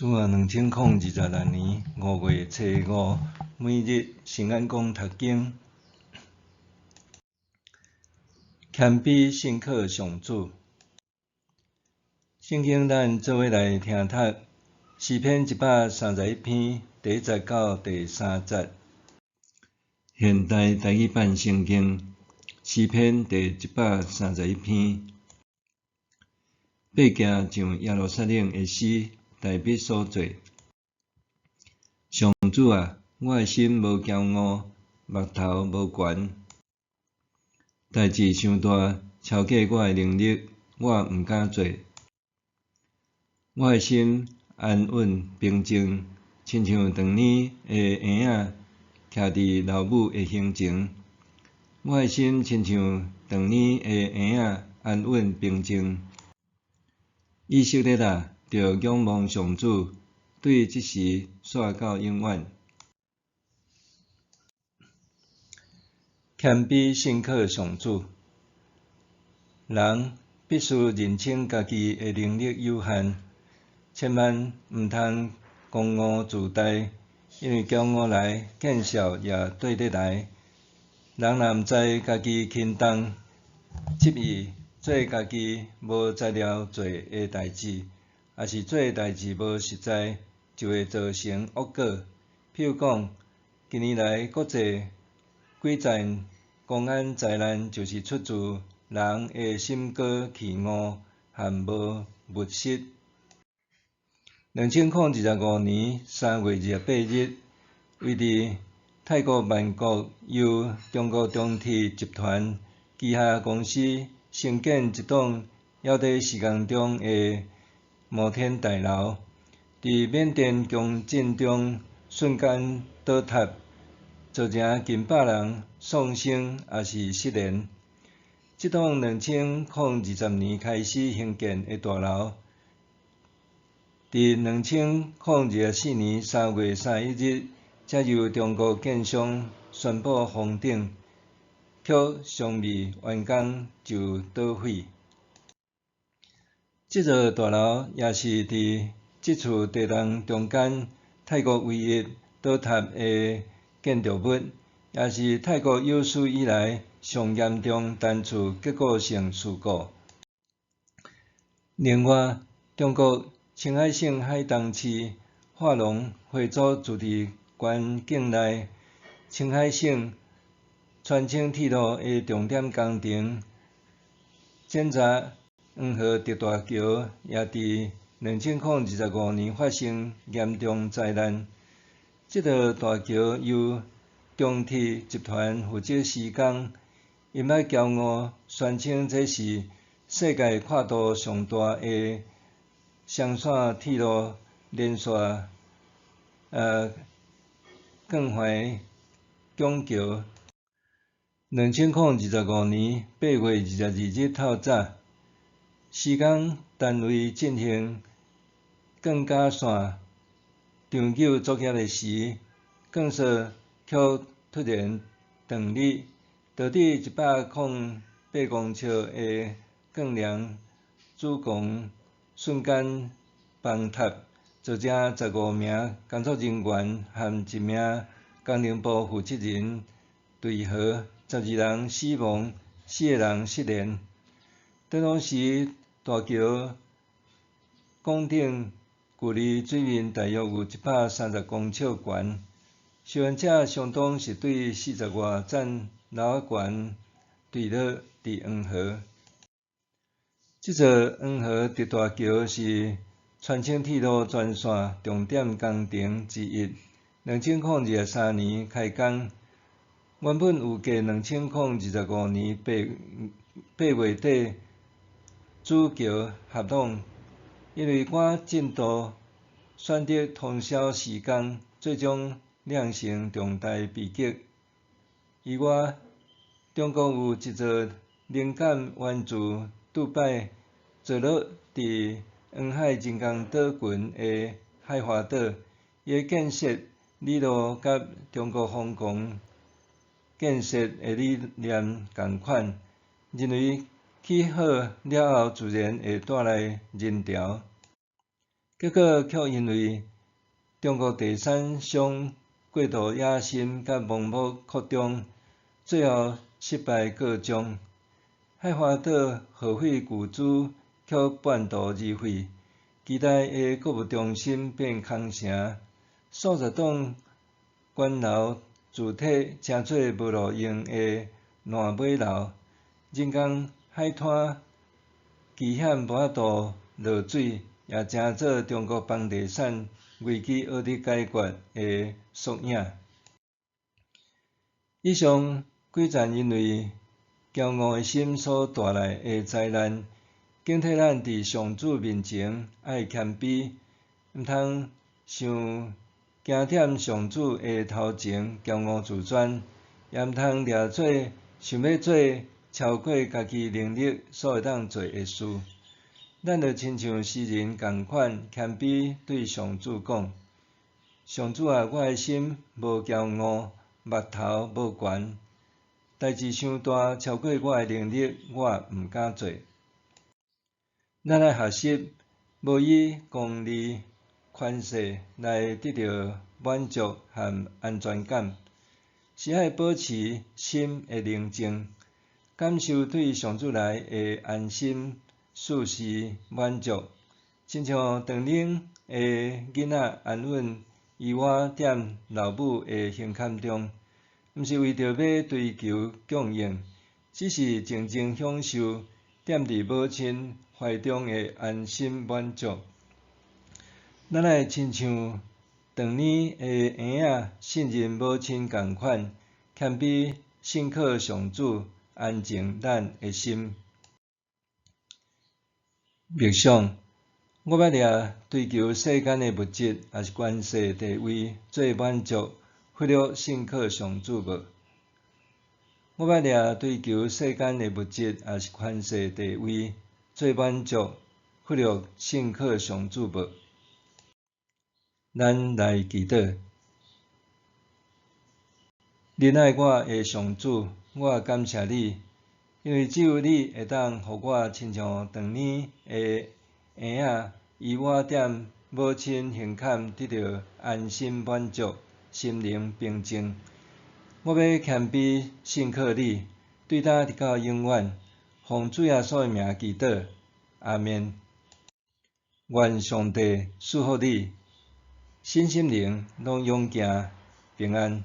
主啊，2026年5月初五，每日圣安讲读经，谦卑信靠上主。圣经咱做伙来听读诗篇131篇第一节到第三节。现代台语版圣经诗篇第一百三十一篇，伯行上耶路撒冷的诗。大卫所作。上主啊，我的心無驕傲，目頭無懸。代誌傷大，超過我的能力，我毋敢做。我的心安穩平靜，親像長年的嬰仔徛佇老母的胸前。我的心親像長年的嬰仔安穩平靜。以色列啊！著仰望上主，對這時煞到永遠。謙卑信靠上主，人必須認清家己的能力有限，千萬毋通狂傲自大，因為驕傲來，見笑也綴咧來。人若毋知家己輕重，執意做家己無材料做的代誌。抑是做代誌無實在，就會造成惡果。譬如講，近年來國際幾陣公安災難，就是出自人的心高氣傲和無務實。2025年3月28日，位佇泰國曼谷由中國中鐵集團旗下公司興建一棟猶佇施工中的摩天大樓，佇緬甸強震中瞬間倒塌，造成近百人喪生抑是失聯。這棟2020年開始興建的大樓，佇2024年3月31日，才由中國建商宣布封頂，卻尚未完工就倒毀。這座大樓也是佇這次地動中間泰國唯一倒塌的建築物，也是泰國有史以來上嚴重單次結構性事故。另外，中國青海省海東市化隆回族自治縣境內青海省川青鐵路的重點工程剪閘黃河特大橋也佇2025年發生嚴重災難。這座大橋由中鐵集團負責施工，𪜶愛驕傲宣稱這是世界跨度上大的雙線鐵路連續鋼環拱橋。2025年8月22日透早，施工單位進行鋼架線長久作業的時，鋼索卻突然斷裂，導致108公尺的鋼梁主拱瞬間崩塌，造成15名工作人員和一名工程部負責人墜河，12人死亡，四個人失聯。當時大橋拱頂距離水面大約有130公尺懸，受難者相當是對四十外層樓仔懸墜落佇黃河。這座黃河特大橋是川青鐵路全線重點工程之一，2023年開工，原本預計2025年8月底主橋合攏，因為趕進度，選擇通宵施工，最終釀成重大悲劇。以外，中國有一座靈感源自杜拜坐落佇黃海人工島群的海華島，伊的建設理路佮中國瘋狂建設的理念仝款，認為起好了後自然會帶來人潮。結果卻因為中國地產商過度野心佮盲目擴張，最後失敗告終。海華島耗費巨資卻半途而廢，期待的購物中心變空城，數十棟懸樓柱體成做無路用的爛尾樓，人工海灘危險無法度落水，也成做中國房地產危機學得解決的縮影。以上幾件因為驕傲的心所帶來的災難，警惕咱佇上主面前愛謙卑，毋通想行踮上主的頭前驕傲自尊，也毋通掠做想欲做超過家己能力所會當做的事。咱就親像詩人仝款謙卑對上主講：上主啊，我的心無驕傲，目頭無懸，代誌傷大超過我的能力，我毋敢做。咱愛學習，無以功利、權勢來得著滿足和安全感，是愛保持心的寧靜，感受對上主來的安心、舒適、滿足，親像當恁的囡仔安穩依偎踮老母的胸坎中，毋是為著欲追求供應，只是靜靜享受踮佇母親懷中的安心滿足。咱愛親像斷奶的嬰仔信任母親仝款，謙卑信靠上主，安靜咱的心。默想，我捌掠追求世間的物質，抑是權勢地位做滿足，忽略信靠上主無？我捌掠追求世間的物質，抑是權勢地位做滿足，忽略信靠上主無？咱來祈禱。仁愛我的上主，我感謝你，因為只有你會當予我親像斷奶的嬰仔，依偎踮母親胸坎，得著安心滿足，心靈平靜。我欲謙卑信靠你，對今直到永遠。奉主耶穌的名祈禱，阿們。願上帝賜福你，身心靈攏勇健平安。